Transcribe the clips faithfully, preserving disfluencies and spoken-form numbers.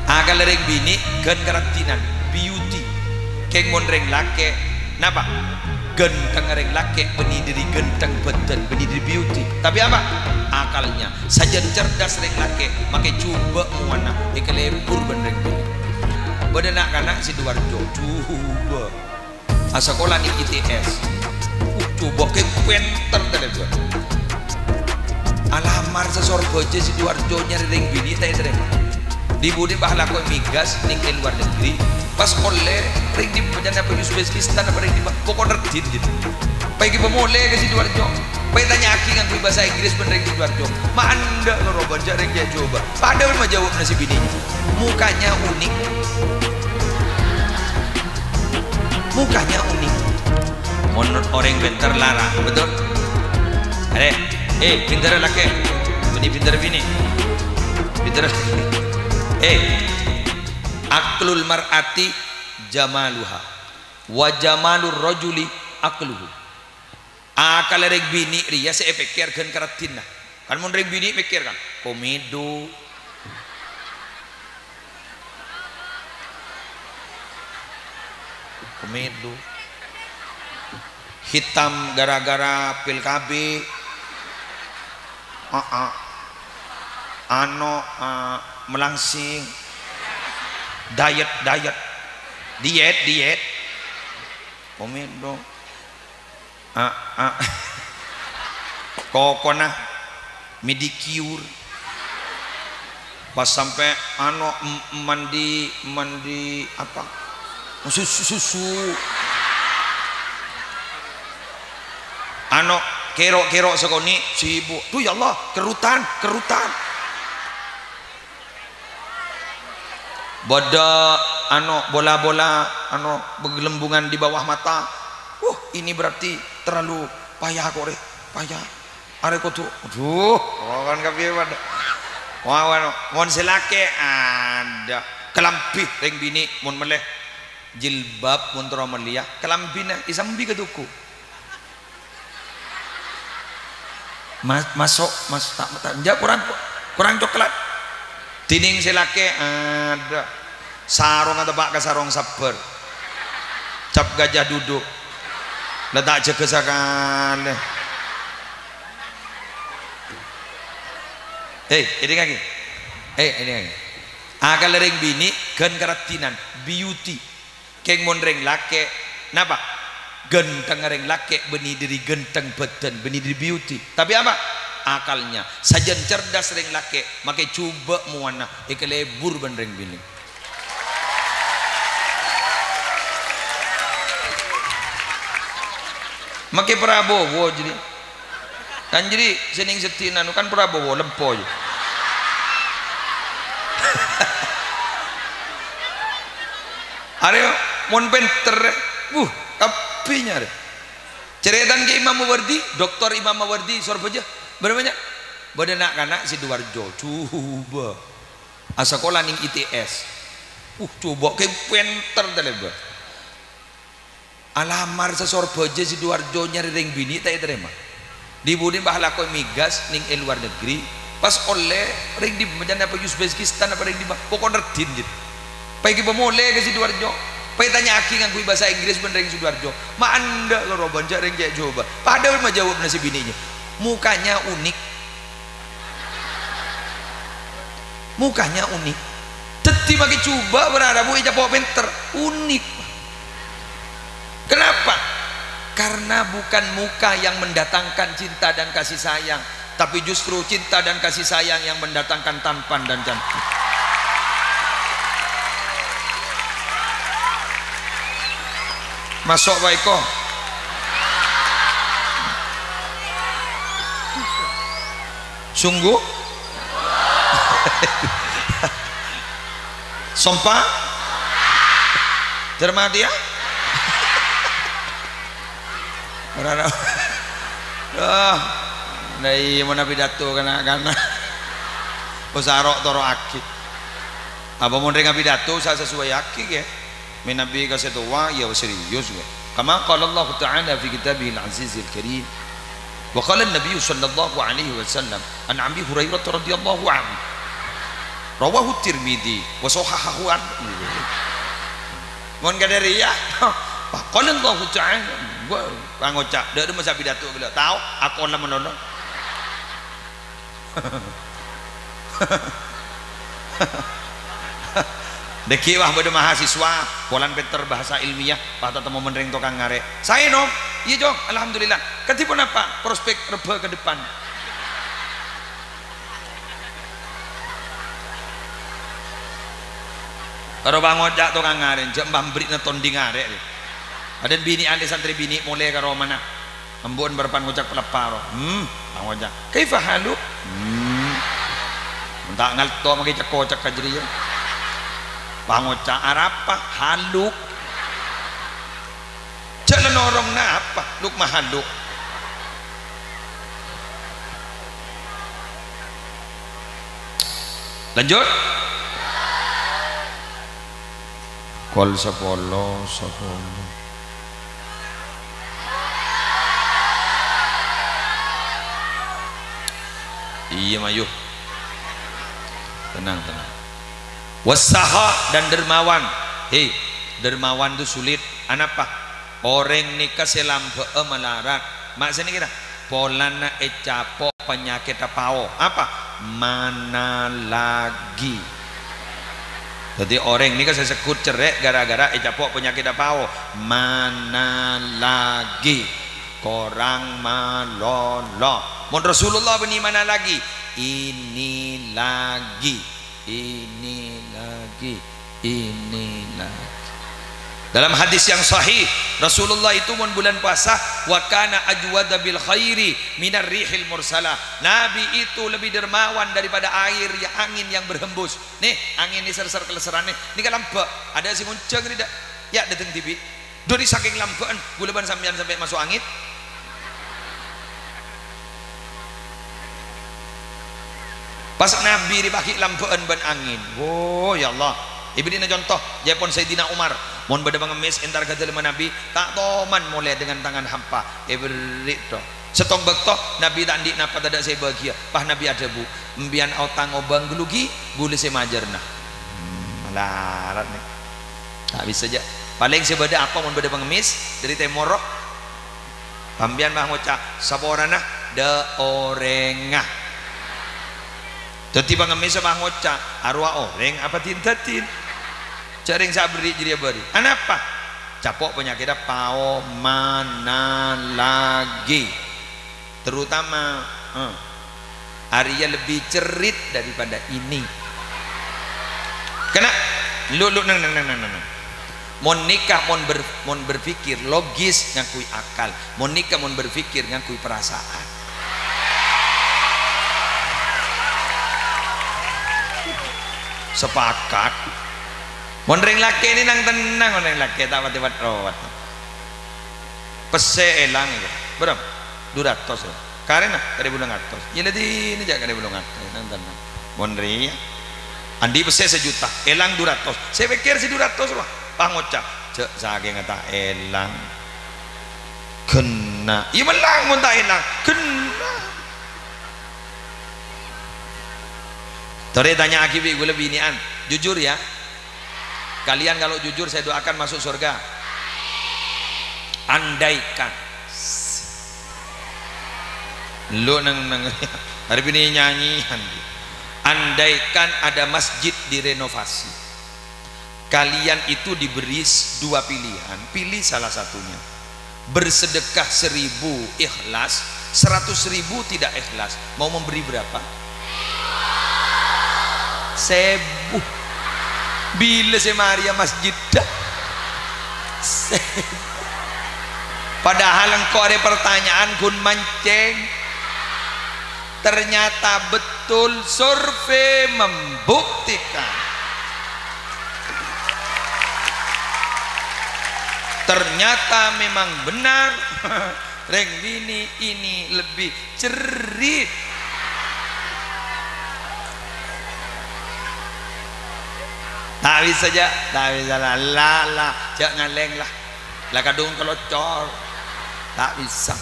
Akalla rèng binè' ghân karaddhinan, beauty. Kèng mon rèng lakè', napa? Ghântengnga rèng lakè' bânnè dhâri ghânteng bâdân, bânnè dhâri beauty. Tapè apa? Akalnya. Sajân cerdas rèng lakè', makè jhubâ' mowana èkalèbur bân rèng binè'. Bâdâ na'-kana' Sidoarjo, jhubâ'. Asakola neng I T S. Uh, coba ke pènter talèbât. Alamar sè Sorbhâjâ Sidoarjo nyarè rèng binè' ta' ètarèma. Dhi-budhi pas alako migas neng è luar negeri, pas ollè rèng dhi-, bâjâna apa Uzbekistan apa rèng dhi-, pokok raddhin gitu. Pas ghi' pamolè ka Sidoarjo. Pas ètanya'aghi ngangghuy bhâsa Inggris bân rèng Sidoarjo. Ma' endâ' loro bân jhâ' rèng jhâ' jhubâ'. Padahal majâwâb nasè binè'. Mukanya unik. Mukanya unik. Mon orèng pènter lara, betul? Arè, eh, pènter lakè', bânnè pènter binè'. Pènter. Eh, aqlul mar'ati jamaluha, wa jamalur rajuli aqluhu. Akalla rèng binè' rèya sè èpèkkèr ghân karaddhinna. Kan mon rèng binè' mèkkèr kan, komedo. Komedo. Hitam gara-gara pil K B. Aa. Ano, ah, melangsing. Diet, diet. Diet, diet. Komedo. Ah, ah. Kokona, medicure. Pas sampè' ano, m-, mandi, mandi apa? Susu, susu. Ano, kero'-kero' sakonè', sibuk. Duh, ya Allah, kerutan, kerutan. Bâdâ, ano, bola-bola, ano, bergelembungan di bawah mata. Wah, ini berarti terlalu payah kok, rè. Payah. Arè kodhu, aduh, rowan kabiyâ padâ. Wah, wah, no. Mon sè lakè', adâ. Kalambhi rèng binè', mon mellè jilbab, mon terro mellèya, kalambhina èsambi ka toko. Mas-, maso', mas-, ta', ta', jhâ' korang, korang coklat. Dhinèng sè lakè', adâ. Sarongnga teppa' ka sarong sabbhâr. Cap gajah duduk. La ta' jâgâ sakalè. Hei, èdingngaghi. Hei, èdingngaghi. Akalla rèng binè' ghân karaddhinan, beauty. Kèng mon rèng lakè', napa? Ghântengnga rèng lakè' bânnè dhâri ghânteng bâdân, bânnè dhâri beauty. Tapè apa? Akalnya. Sajân cerdas rèng lakè', makè jhubâ' mowana èkalèbur bân rèng binè'. Makè Prabowo jârèya. Kan jârèya sè neng seddhi'na anu kan Prabowo, lempo jâ. Arè mon pènter, wuh, kabbhi nyarè. Carètana Kè Imam Mawardi, Doktor Imam Mawardi, Sorbhâjâ. Bârâmpa bânnya'? Bâdâ na'-kana' Sidoarjo, jhubâ'. Asakola neng I T S. Uh, coba ke pènter talèbât. Alamar sè Sorbhâjâ Sidoarjo nyarè rèng binè' ta' ètarèma. Dhi-budhi pas alako migas neng è luar negeri, pas ollè rèng dhi-, bâjâna apa Uzbekistan apa rèng dhi-, pokok raddhin gitu. Pas ghi' pamolè ka Sidoarjo. Pas ètanya'aghi ngangghuy bhâsa Inggris bân rèng Sidoarjo. Ma' endâ' loro bân jhâ' rèng jhâ' jhubâ'. Padahal majâwâb nasè binè'. Mukanya unik. Mukanya unik. Dhâddhi makè jhubâ' bârâmpa bu ècapo' pènter. Unik. Kenapa? Karena bukan muka yang mendatangkan cinta dan kasih sayang, tapi justru cinta dan kasih sayang yang mendatangkan tampan dan cantik. Maso' Pak Eko? Sungguh? Sompa? Dermatia? Ora, ora. Ah, dai mon apidato kana'-kana'. Usah ro'-toro'aghi. Apa mon rèng apidato usah sesuaiaghi, ghi. Mènabi ka sè towa, ya serius, ghi. Kama qala Allahu ta'ala fi kitabihil azizil karim. Wa qala an-nabiyyu sallallahu alaihi wasallam an Abi Hurairah radhiyallahu anhu. Rawahu Tirmidzi wa shahahahu an-, mon kadhâriyâ, wa qala Allahu ta'ala, wa pangoca', dâ' remma sè apidato ghellâ', tao, akola manono. Dhâggi' wah bâdâ mahasiswa, polana pènter bahasa ilmiah, pas tatemmo mon rèng tokang ngarè'. Saè, Nom? Iyâ, Cong. Alhamdulillah. Kadhi ponapa prospek rebbhâ ka depan? Karo pangoca' tokang ngarè', jhâ' mbah mberri'na tondhi ngarè'. Adâ' binè' anè santrè binè' molè ka romana. Embu'en bârâmpan ngoca' paleppa ro. Hmm, pangoca'. "Kaifa haluk?" Hmm. Enta' ngalto maghi cek-kocek ka jârèya. Pangoca' arapa? Haluk. Jhâ' la norong napa? Luk mahaluk. Lanjut. Kol sapolo, sapolo. Iyâ, mayu. Tenang, tenang. Wassaha dan dermawan. Hei, dermawan itu sulit. Anapa? Orèng nèka sè lambâ'â malarat. Ma' sè nèka, polana ècapo' panyakèdhâ pao. Apa? Manalagi. Dhâddhi orèng nèka sè segghut cerrè' gara-gara ècapo' panyakèdhâ pao. Manalagi. Korang malolo. Mon Rasulullah bânnè manalagi. Ini lagi. Ini lagi, ini lagi. Dalam hadis yang sahih, Rasulullah itu mon bulan puasa, "Wa kana ajwada bil khairi minar rihil mursalah." Nabi itu lebih dermawan daripada air ya-, angin yang berhembus. Nih, angin ini ser-ser kelesseran nih. Ini kan lambâ'. Adâ' sè ngonjhâng nih, dâ'. Ya, dâteng dhibi'. Dhâri sakèng lambâ'ân, ghulâ bân sampèyan sampè' maso' angèn. Pas Nabi rè paghi' lambâ'ân bân angèn. Wo, ya Allah. Èberri'na conto, jhâ' pon Sayyidina Umar. Mon bâdâ pangemmès entar ka dâlemma Nabi, ta' toman molè dengan tangan hampa. Èberri' to. Sèttong bâkto, Nabi ta' andi' napa tadâ' sè èbâghiyâ. Pas Nabi adhâbu, "Empèyan aotang obâng ghâllu ghi, ghulâ sè majârna." Hmm, malarat nè. Ta' bisa, jhâ'. Palèng sè bâdâ apa mon bâdâ pangemmès dâri tèmor, ro? Sampèyan mah ngoca', "Saporana dâ' orèngnga." Dhâddhi pangemmès mah ngoca', "Arowa orèng apa din-dâdin?" Jhâ' rèng sè aberri' jârèya bâri'. Anapa? Capo' panyakèdhâ pao manalagi. Terutama, eh, arèya lebbi cerrit daripada ini. Kèna, lu, lu, neng, neng, neng, neng, neng. Mon nèka, mon ber-, mon berpikir logis ngangghuy akal, mon nèka mon berpikir ngangghuy perasaan. Sepakat. Mon rèng lakè' nè nang-tennang, mon rèng lakè' ta' pati wat-rowat. Pèssè èlang, iyâ. Bârâmpa? Du ratos, iyâ. Karèna? Karè bâllung atos. Iyâ, la dinah jhâ' karè bâllung atos, nang-tennang. Mon rèya, andi' pèssè sajuta, èlang du ratos. Sè pèkkèr sè du ratos, rowa. Pas ngoca', "Jhâ' sakènga ta' èlang. Ghenna'." Iyâ, mellang mon ta' èlang. Ghenna'. Torè tanya'aghi bi' ghulâ binè'an. Jujur, ya. Kalian kalau jujur, saya doakan masuk surga. Andaikan. Lu neng, neng, hari ini nyanyian. Andaikan ada masjid direnovasi, kalian itu diberi s-, dua pilihan, pilih salah satunya. Bersedekah seribu ikhlas, seratus ribu tidak ikhlas. Mau memberi berapa? Sèbu. Bilâ sè marèya masjid? Sèbu. Padahal engko' arè pertanyaan ghun mancèng. Ternyata betul, survei membuktikan. Ternyata memang benar, rèng binè' ini lebih cerrit. Ta' bisa, jhâ', ta' bisa, la, la, la, jhâ' ngalèng, la. La kadhung kalocor. Ta' bisa.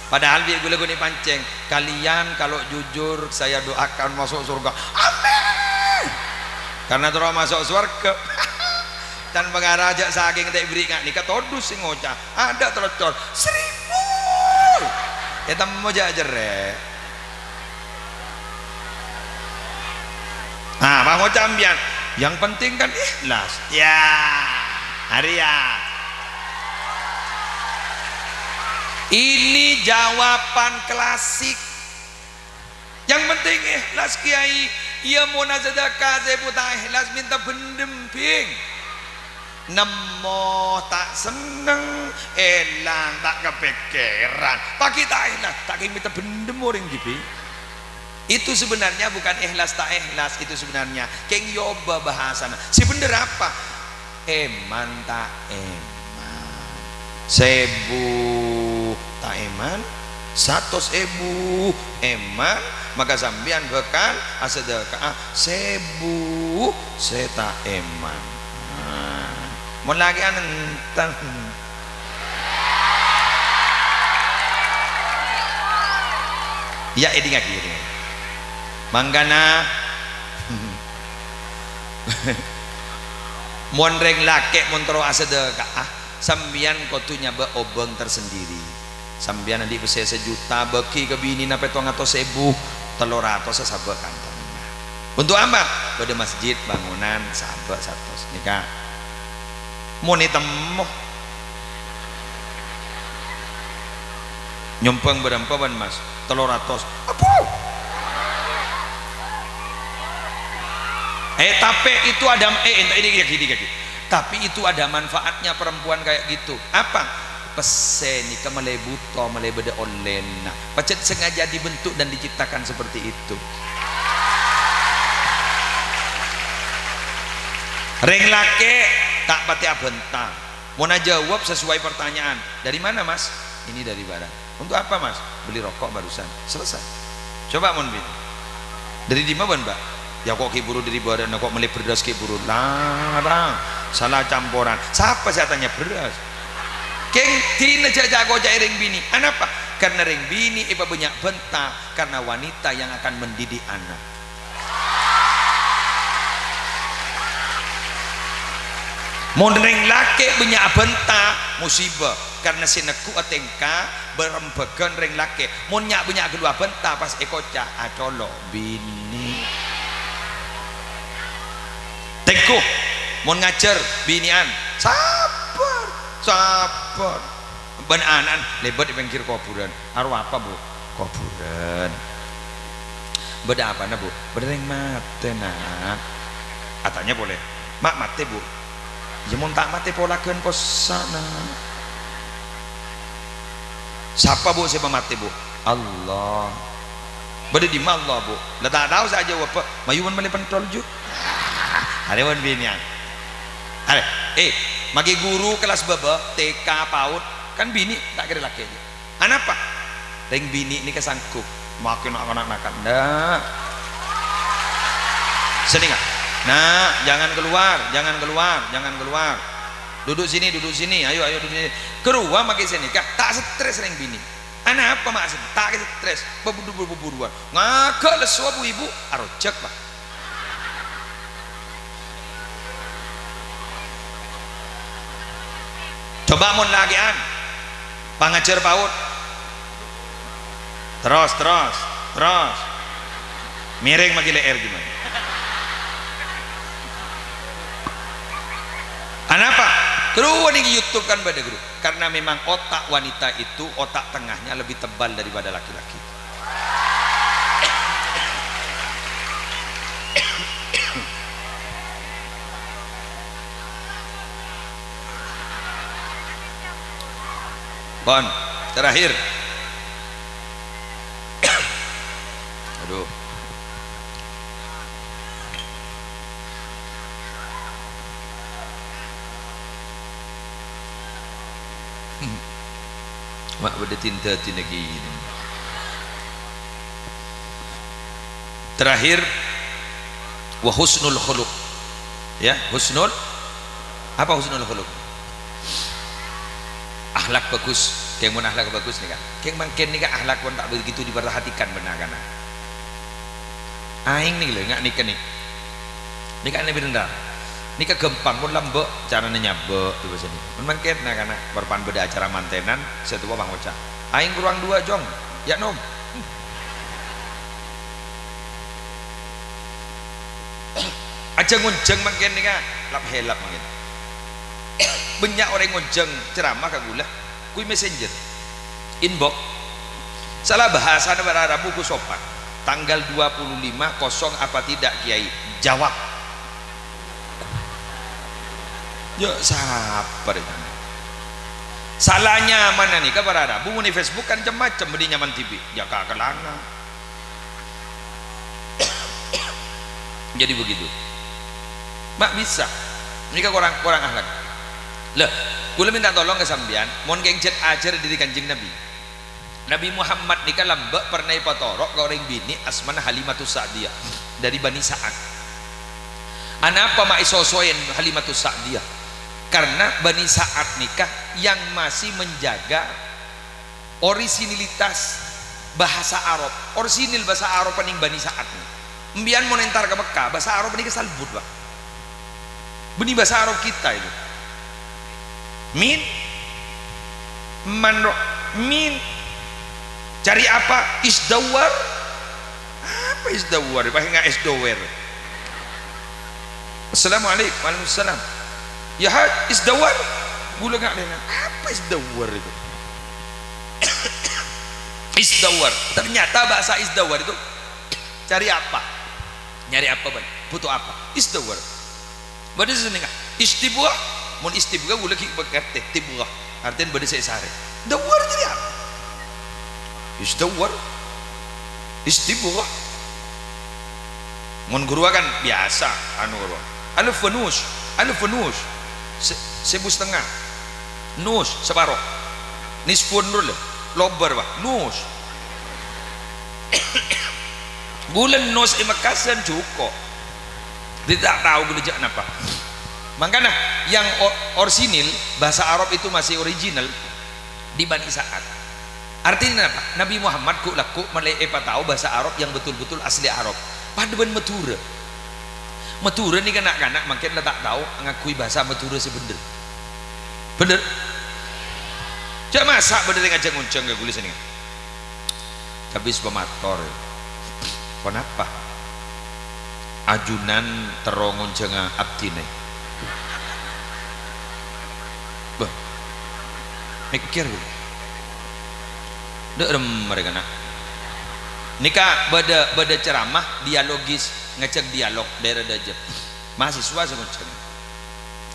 Padahal bi' ghulâ ghun èpancèng, "Kalian kalau jujur, saya doakan masuk surga." Amin. Karna terro maso' sowarghâ. Can pangara jhâ' sakèng ta' èberri' nga' nèka todus sè ngoca'. Adâ' terro cor, "Seribu!" Ètemmo jhâ' cerrè'. Ah, pangoca' sampèyan. Yang penting kan ikhlas. Ya, arèya. Ini jawaban klasik. Yang penting ikhlas, Kiai. Iyâ, mon asadhâka sèbu ta' ikhlas, mènta bhendhem, Bing. Nemmo ta' senneng, èlang ta' kapèkkèran. Paghi' ta' ikhlas, ta' kèng mènta bhendhem orèng dhibi'. Itu sebenarnya bukan ikhlas ta' ikhlas, itu sebenarnya kèng èobâ bhâsana. Sè bhendher apa? Èman ta' èman? Sèbu ta' èman? Satos èbu èman? Maka sampèyan bhâkal asadhâka'a sèbu sè ta' èman. Nah, mon lakè'an èntèng. Iyâ, èdingngaghi, èdingngaghi. Mangkana, mon rèng lakè' mon terro asadhâka'a, sampèyan kodhu nyabâ' obâng tersendiri. Sampèyan andi' pèssè sajuta, bâghi ka binèna pèttong atos èbu, tello ratossa sabâ' kantorra. Untuk apa? Bâdâ masjid, bangunan, sabâ' satos. Nèka. Mon ètemmo. Nyombhâng bârâmpa bân, Mas? Tello ratos. Apo? Eh, tapè itu ada, eh, enta-, ini, ini, ini, ini. Tapi itu ada manfaatnya perempuan kayak gitu. Apa? Pèssè nèka malè bhuto, malè bâdâ ollèna. Pajhât sengaja dibentuk dan diciptakan seperti itu. Rèng lakè' ta' patè abhânta. Mon ajâwâb sesuai pertanyaan, "Dari mana, Mas?" "Ini dari barat." "Untuk apa, Mas?" "Beli rokok barusan." Selesai. Coba mon binè', "Dari dimma bâ'na, Mbak?" "Ya, kok ghi' buru dari barat, kok mellè bherrâs ghi' buru." "Larang, salah camporan." Sapa sè atanya bherrâs? Kèng dinah jhâ'-jhâ' koca'è rèng binè'. Anapa? Karena rèng binè' èpabânnya' bhânta karena wanita yang akan mendidik anak. Mon rèng lakè' bânnya' abhânta, musibah, karena sè negghu'â tèngka bârâmbaghân rèng lakè'. Mon nya'-bânnya' ghâllu abhânta, pas èkoca', acolo' binè'. Tèngghu, mon ngajhâr binè'an, sabbhâr, sabbhâr. Bân ana'na lèbât è pèngghir kobhurân. "Arowa apa, Bu?" "Kobhurân." "Bâdâ apana, Bu?" "Bâdâ rèng matè, Na'." Atanya polè, "Ma' matè, Bu?" "Iyâ, mon ta' matè pola ghân possa', Na'." "Sapa, Bu, sè pamatè, Bu?" "Allah." "Bâdâ è dimma Allah, Bu?" "La ta' tao sè ajâwâbbhâ, mayu bân mellè pentol, jhu." Arèya bân binè'an. Arè, eh, maghi ghuru kellas bâbâ, T K, PAUD, kan binè', ta' kèra lakè', jhu. Anapa? Rèng binè' nèka sanggup makè na'-kana' nakal. Ndak. Sennengnga. "Nak, jangan keluar, jangan keluar, jangan keluar. Duduk sini, duduk sini. Ayo, ayo, duduk sini." Ghâruwa makè sè nèka, ta' stres rèng binè'. Anapa maksud? Ta' stres. Buru-buru-buruan. Ngaghâ' lesso bu-ibu. Arojhâk, Pak. Coba mon lakè'an, pangajhâr PAUD. Terros, terros, terros. Mèrèng maghi lè'èr gimana? Anapa? Ghâruwa nèng YouTube kan bâdâ, ghâruwa. Karena memang otak wanita itu, otak tengahnya lebih tebal daripada laki-laki. Pon, terakhir. Aduh. Ma' bâdâ tinta-tinta gini. Terakhir, wa husnul khuluq. Ya, husnul, apa husnul khuluq? Akhlak bagus. Kèng mon akhlak bagus nèka. Kèng mangkèn nèka akhlak pon ta' begitu diperhatikan bân na'-kana'. Aèng nèka lho, nga' nèka nè. Nèka anè bhender. Nèka ghâmpang, mon lambâ' carana nyabâ', to bhâsana. Mon mangkèn na'-kana' parpan bâdâ acara mantenan, sè towa pangoca', "Aèng korang duwâ', Cong. Ya' nom." Ajhâng-onjhâng mangkèn nèka, lap-hèlap mangkèn. Bânnya' orèng ngonjhâng ceramah ka ghulâ, kuwi messenger, inbox. Sala bhâsana para rabu ku sopan. "Tanggal dua puluh lima kosong apa tidak, Kiai? Jawab." Ya, sabbhâr, ya. Sala nyaman nèka para rabu, mon è Facebook kan cem-macem, bânnè nyaman dhibi'. Ya, kakellangan. Jadi begitu. Ma' bisa. Nèka korang, korang akhlak. Lah, ghulâ mènta tolong ka sampèyan, mon kèng jhât ajhâr dâri Kanjeng Nabi. Nabi Muhammad nèka lambâ' pernah èpatoro' ka orèng binè' asmana Halimatus Sa'diyah, dâri Bani Sa'ad. Anapa ma' èsosoè Halimatus Sa'diyah? Karena Bani Sa'ad nèka yang masih menjaga orisinilitas bhâsa Arab. Orisinil bhâsa Arab nèng Bani Sa'ad. Empèyan mon entar ka Mekkah, bhâsa Arab nèka salbut, Pak. Bânnè bhâsa Arab kita itu. Min. Man ro-, min. Cari apa? Isdawar. Apa isdawar? Paling nggak isdawar. "Assalamualaikum." "Waalaikumsalam." "Ya, Haj, isdawar." Ghulâ nggak dengar. Apa isdawar itu? Isdawar. Ternyata bahasa isdawar itu cari apa? Nyari apa, Bang? Butuh apa? Isdawar. Bâdâ sè nèng, istibghah. Mon istibghah, ghulâ ghi' ngartè, tibghah. Artèna bâdâ sè èsarè. Dawar jârèya. Isdawar. Istibghah. Mon ghâruwa kan biyasa, anu ghâruwa. Alif wa nus. Alif wa nus. Sè-, sèbu satengnga. Nus, saparo. Nisfun rul. Lobâr, Pak. Nus. Ghulâ nus è Mekkah sèn jhuko'. Dhâddhi ta' tao ghulâ jhâ' napa. Mangkana, yang o-, orsinil, bahasa Arab itu masih original di Bani Sa'ad. Artinya napa? Nabi Muhammad ghu'-, lagghu' malè èpatao bahasa Arab yang betul-betul asli Arab. Padâ bân Madhurâ. Madhurâ nèka na'-kana' mangkèn la ta' tao ngangghuy bahasa Madhurâ sè bhender. Bhender? Jhâ' masa' bhender ngajhâng-onjhâng ka ghulâ sè nèka. Tapè sè pamator, "Ponapa? Ajunan terro ngonjhânga abdhina?" Bâh, mèkkèr. Dâ' remma rè kana'. Nèka bâdâ, bâdâ ceramah dialogis, ngajhâk dialog dâ' èrah dâjâ. Mahasiswa sè ngonjhâng.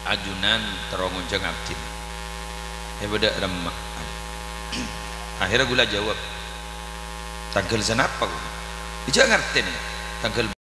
"Ajunan terro ngonjhâng abdhina." È bâdâ remma. Akhirnya ghulâ jawab, "Tangghâl sanapa, ghulâ?" Jhâ' ngartèna. "Tangghâl